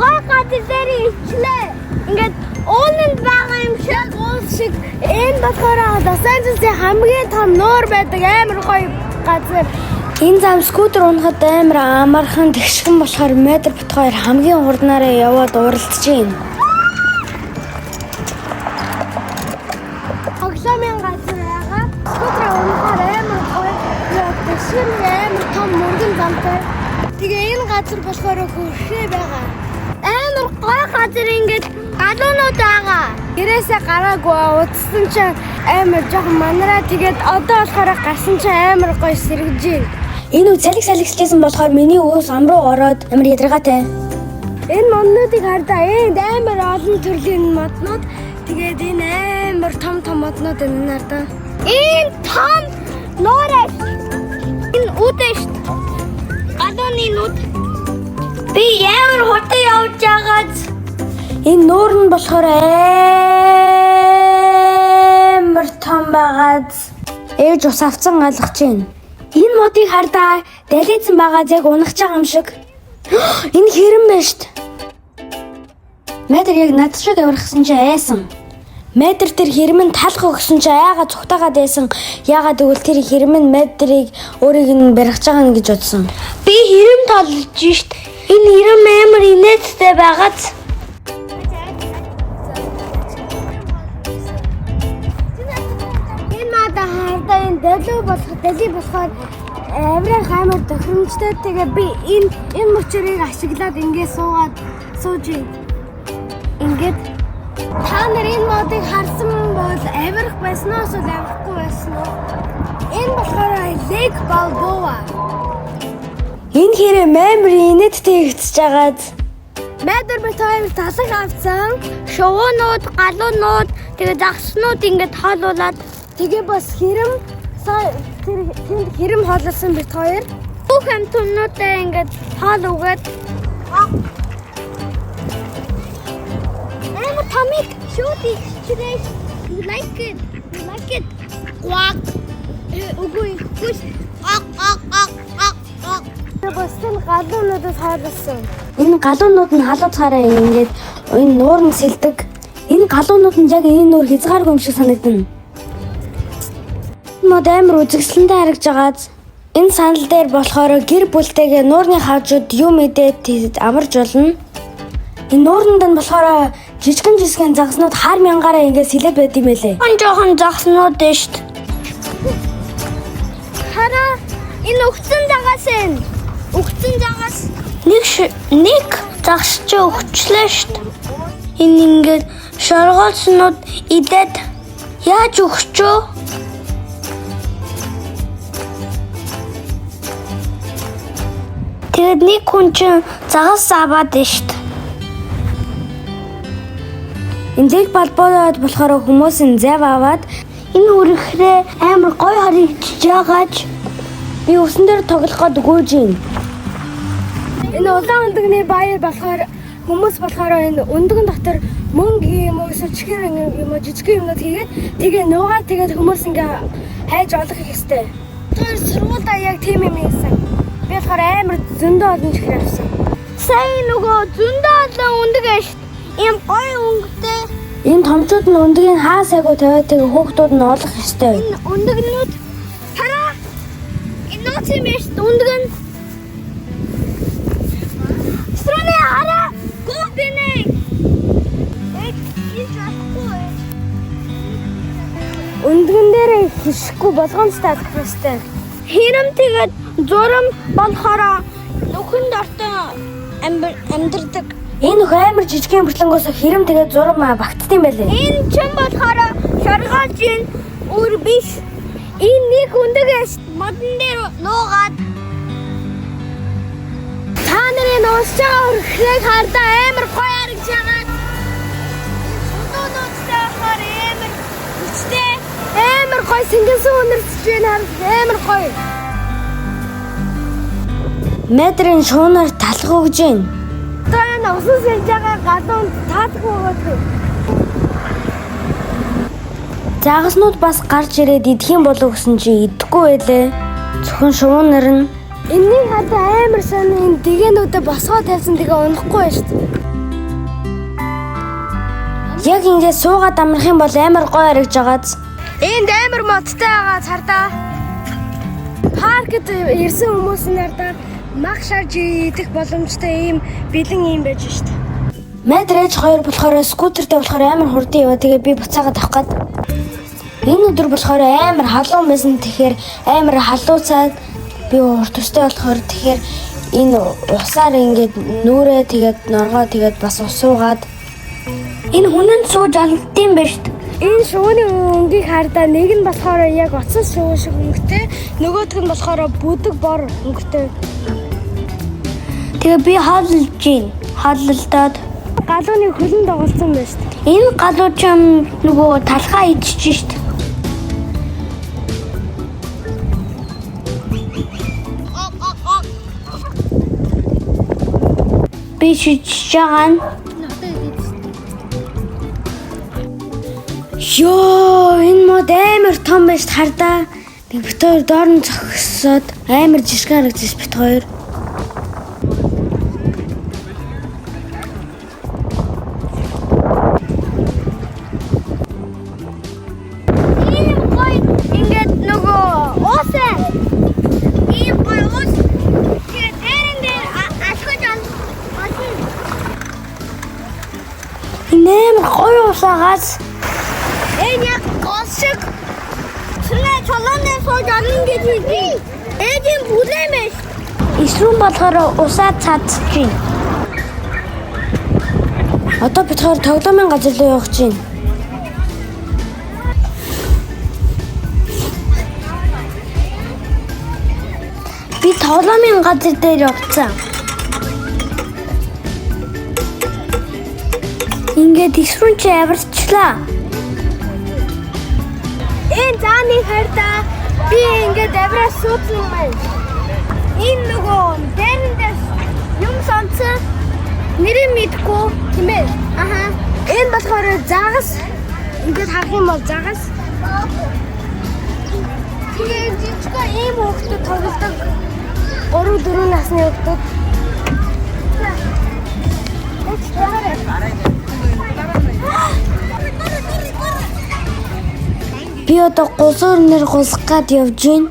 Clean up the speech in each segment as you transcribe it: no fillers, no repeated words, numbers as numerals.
Гой газар дээр ичлээ. Ингээд ууланд байгаа юм шиг Уул шиг энэ болохоор Лос Анжелесийн хамгийн том нуур байдаг амар гоё газар. Энэ зам скутер унахад амар амархан тэгшгэн болохоор метр бит хоёр хамгийн хурднаараа яваад уралдаж байна. Тоглоомын газар байгаа. Скутер унахаар амар гоё. Тэгшгэн амар том мөргөн замтай. Тэгээ энэ газар болохоор хөршөө байгаа. Амар гой газар ингээд галуунууд байгаа. Гэрээсээ гараагүй удсан чинь амар жоохон манараа тэгээд одоо болохоор гарсан чинь амар гоё сэргэж байна. Энэ үе салхи салхилжсэн болохоор миний өөс ам руу ороод амар ядаргаатай. Энэ моднуудыг хардаа энд амар олон төрлийн моднууд тэгээд энэ амар том том моднууд энэ хардаа. Энэ том нуур энэ үд шүү дээ. Галууны нүд. Би ямар хурдан явж байгааз Энэ нуур нь болохоор амар том байгааз ээж ус авцсан алгаж байна. Энэ модыг хардаа далийцсан байгаа яг унах байгаа юм шиг. Энэ хэрэм байна штт. Мэдэр яг над шиг авирахсан чи айсан. Мэдэр тэр хэрэм нь талах өгсөн чи айгаа цугтаагаад байсан. Яагаад гэвэл тэр хэрэм нь мэдрийг өөрийг нь барих байгаа нь гэж бодсон. Би хэрэм толж шít. Энэ хэрэм амар инээдтэй байгааз. Энэ мада хардаа энэ далиу болох дали болохоор авирах амар тохиромжтой. Тэгээ би энэ мөчрийг ашиглаад ингээд суугаад сууж байна. Ингээд та нар энэ модыг харсан бол авирах байсан уу эсвэл авирахгүй байсан уу? Энэ болохоор Lake Balboa. Энэ хэрэм амар инээдтэй ихтэж байгааз Мэдэр бит хоёр талах авсан. Шувуунууд, галуунууд, тэгээ загснууд ингээд хоолуулаад Тэгээ бас хэрэм сая тэр тэнд хэрэм хоололсон бит хоёр. бүх амьтнуудаа ингээд хоол өгөөд амар томик шууд ичрээ. You like it? You like it? Quack. Үгүй үгүй. Ак ак ак ак ак. Тэгээ бас тэр галуунуудаас хоололсон. Энэ галуунууд нь халууцгаараа ингээд энэ нуур нь сэлдэг. Энэ галуунууд нь яг энэ нуур хязгааргүй юм шиг санагдана. Мод амар үзэсгэлэнтэй харагдж байгааз энэ сандал дээр болохоор гэр бүлтэйгээ нуурны хажууд юм идээд амарч болно. Энэ нууранд нь болохоор жижигэн жижигэн загаснууд хар мянгаараа ингээд сэлээд байд юм байлээ. Жохон жохон загснууд нь шүү дээ. Хараа энэ өгцөн загас энэ. Өгцөн загас нэг загас чи өгчлээ шүү дээ. Энэ ингээд шоргооцнууд идээд яаж өгчөө? Тэгээд нэг хүн чинь загас аваад нь шүү дээ. Энэ Лейк Балбоад болохоор хүмүүс нь зав аваад Энэ хүрхрээ амар гоё харагдаж байгаач би усан дээр тоглох гээд гүйж байна. Энэ улаан өндөгний баяр болохоор хүмүүс болохоор энэ өндөгн дотор мөнгө юм уу эсвэл чихэр юм уу жижиг юмнууд хийгээд тэгээ нуугаад тэгээд хүмүүс ингээ хайж олох хэрэгтэй. Тэр сургуульдаа яг тийм юм хийсэн. Би болохоор амар зөндөө олон чихэр авсан. Сая нөгөө зөндөө олон өндөг байна шүү дээ. Ийм гоё өнгөтэй. Энэ томчууд нь өндгийг хаа сайгүй тавиад тэгээ хүүхдүүд нь олох ёстой. Энэ өндөгнүүд хараа. Энэ нууц юм байна шүү дээ. Өндөг нь. Срүнэ хараа. Гүбинэ. Эд хийж болохгүй. Өндгөн дээр хишгүй болгоомжтой алах хэрэгтэй. Хэрэм тэгээд зурам болохоор нүхэн дортой амьдардаг. Энэ нөх амар жижигхэн бэртлэнгөөс хэрэм тэгээ зурам багтдсан байлээ. Энэ чин болохоор шоргоолжин үр биш. Энэ нэг өндөг байна шүү дээ. Модон дээр нуугаад Та нарын уусж байгаа өрхрийг хардаа амар гоё харагдаж байгаа. Шудуунуудтай болохоор амар хүчтэй, амар гоё сэнгэнсэн үнэрсэж байна амар гоё. Мэдрийн шуунаар талах өгж байна. Одоо энэ усан сэлж байгаа галуун таалах өгөөд. Загаснууд бас гарч ирээд идэх юм болов гэсэн чи идэхгүй байлээ. Зөвхөн шуунаар нь Энэний хадаа амар сайн энэ дэгээнүүдээ босгоо тавьсан тэгээ унахгүй байна шүү дээ. Яг ингээд суугаад амрах юм бол амар гоё харагдж байгааз. Энд амар модтой байгаа цардаа. Паркт ирсэн хүмүүс нь ардаа мах шарж идэх боломжтой ийм бэлэн юм байж штт. Мэдрэж хоёр болохоор скутертэй болохоор амар хурдан яваа. Тэгээ би буцаагаад авах гад. Энэ өдөр болохоор амар халуун байсан. Тэгэхээр амар халууцаад би урт төстэй болохоор тэгэхээр энэ усаар ингээд нүрээ тэгээд норгоо тэгээд бас усуугаад Энэ хүнэнд сууж олдсон байх шүү дээ. Энэ шувууны өнгийг хардаа нэг нь болохоор яг оцсон шувуу шиг өнгөтэй, нөгөөх нь болохоор бүдэг бор өнгөтэй. Тэгээ би хооллож гин. Хооллолдоод Галууны хөлн доголцсон байна шүү дээ. энэ галуу ч нөгөө талхаа идчихэж шүү дээ. Би шижиж байгаа нь Йоо, энэ мод амар том байж хардаа. Тэг бит хоёр доор нь зогсоод амар жишг харагдчих бит хоёр. ийм гоё ингээд нөгөө уусаа ийм гоё уус тэгээ дээрэн дээр алхаж олно. Энэ амар гоё уусаагаас энэ яг гол шиг Чинээ чулууны сууж олно гэж хэлээ. Ээжийн бүлээмэш. Эсрүүн болохоор усаа цаадж байна. Одоо бит хоёр тоглоомын газар руу явах гэж байна. Би тоглоомын газар дээр явцсан. Ингээд эсрүүн чи авирчлаа. Энэ зааны хардаа би ингээд авираа суудсан юм байна. Энэ нөгөө дээрэн дээр юм сонцсон нэрийг мэдэхгүй тийм ээ. Аха. Энэ болохоор загас ингээд харах юм бол загас. Тэгээ жижигхэн ийм хүүхдүүд тоглодог. 3 4 насны хүүхдүүд. Би одоо гулсуур нэр гулсах гад явж байна.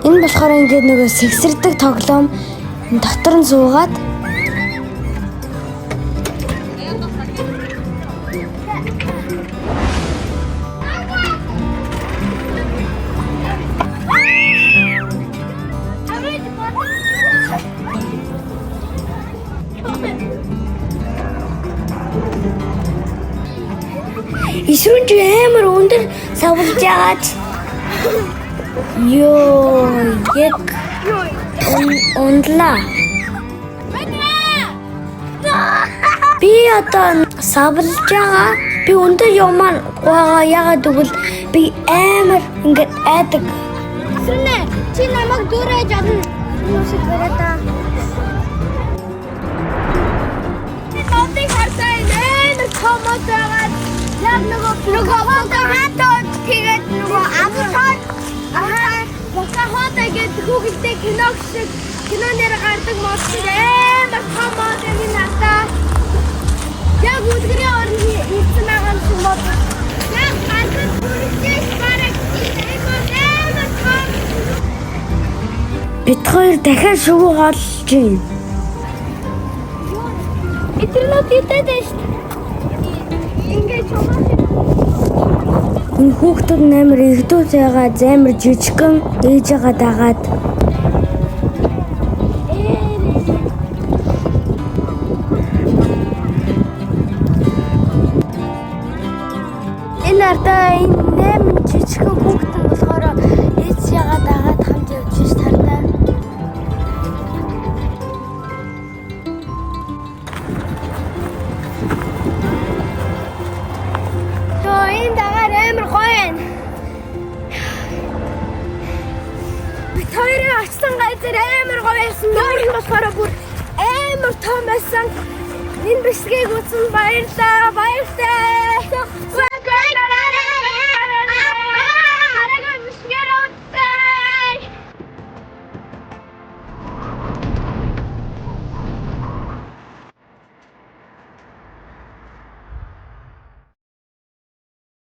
Энэ болохоор ингээд нөгөө сэгсэрдэг тоглоом дотор нь суугаад Эсрүүн чи амар өндөр савлж яагаад ёо яг ундлаа. Би одоо савлж байгаа. Би өндөр юмар байгаа яагаад гэвэл би амар ингээд айдаг. Эсрүүнээ чи намайг дүүрэж олно. Хүмүүсийг бариад та. Модыг харсаа энэ амар том мод байгаа. Яг нөгөө Нөгөө Покахонтас тэгээд нөгөө авто Аа, Покахонтас гэдэг хүүхэлдэй кино шиг кино нэр гардаг мод шиг амар том мод энэ надаа. Яг үлгэрийн орон ирсэн байгаа юм шиг мод. Яг ганцхан хүрчээс бараг энэ амар том. бит хоёр дахиад шувуу хооллож байна. Интернет идээд байна шүү дээ. Ингээд чумаа Энэ хүүхдүүд нь амар игдүүц байгаа, амар жижигхэн ээжээгээ дагаад Энэ ардаа энэ 8 жижигхэн хүүхэд нь болохоор ээжээгээ дагаад хамт явж ш тардаа. Йоо, энэ дагаар амар гоё байна. Бид хоёрын очсон газар амар гоё байсан. Нүүр нь болохоор бүр амар том байсан. Энэ бичлэгийг үзсэн баярлалаа. Баяртай.